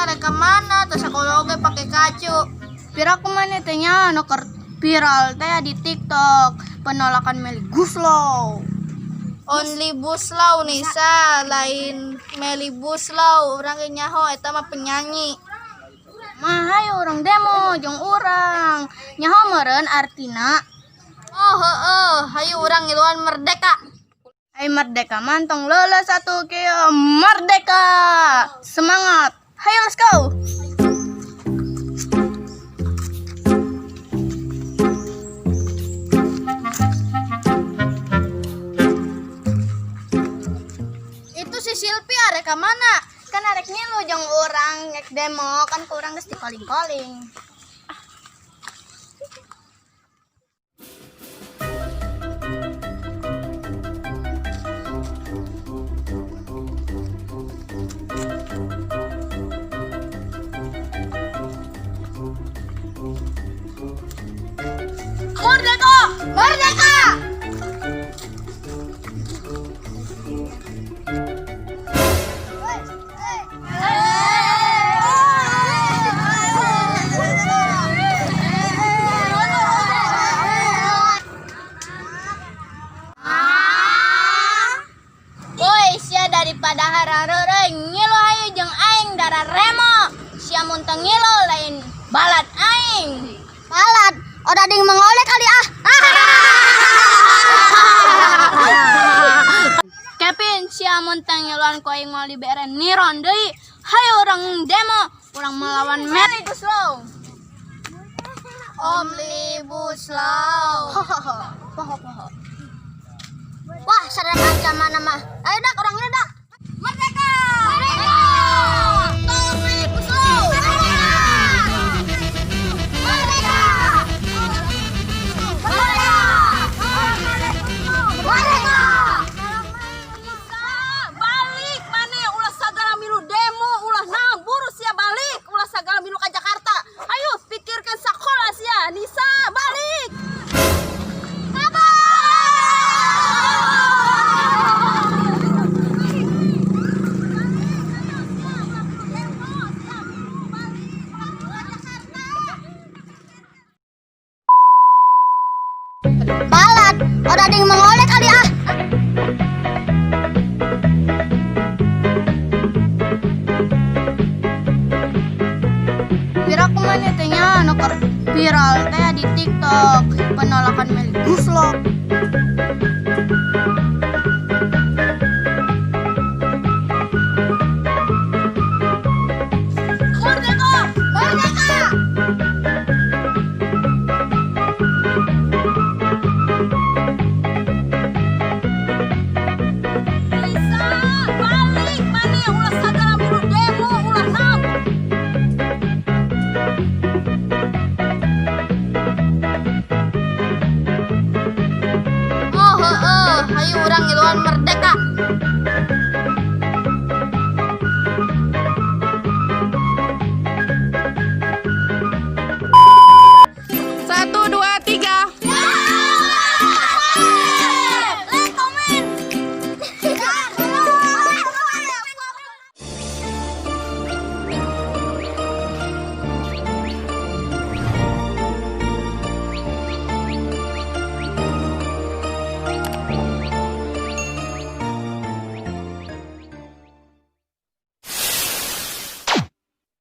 Arek ka mana? Teu sakola oge pake kacu. Pira kumaha teh nya nu keur viral teh di TikTok penolakan Melly Goeslaw. Only Buslaw Nisa, lain Melly Goeslaw. Urang ge nyaho eta mah penyanyi. Mah hayu urang demo jeung urang. Nyaho meureun artina. Oh heeh, hayu urang ngiluan merdeka. Ai merdeka mantong leula satu kieu merdeka. Semangat. Hayu let's go. Itu si Silpi arek ka mana? Kan arek ngilu jeung urang rek demo kan ku urang geus dikoling-koling. Merdeka! Merdeka! Woi, sia daripada harareureung ngilu hayu jeung aing dara remo. Sia mun teu ngilu lain balad aing. Balad, odading mengoleh kali ah. Kevin, sia mun teu ngiluan ku aing moal dibere niron deui. Hayu urang demo, urang melawan Melly Goeslaw. Omnibus Law. Poho poho. Wah, sadar ancaman mah. Ayo dak, orang ini dak. Merdeka! Merdeka! Tolong Melly Goeslaw. Merdeka! Merdeka! Merdeka! Balik mana ulah sagala milu demo ulah naon buru sia balik ulah sagala milu ka Jakarta. Ayo pikirkan sekolah sia Nisa balik. Balad, odading mengoleh kali ah. Pira kumaha teh nya nu keur viral teh di TikTok penolakan Melly Goeslaw.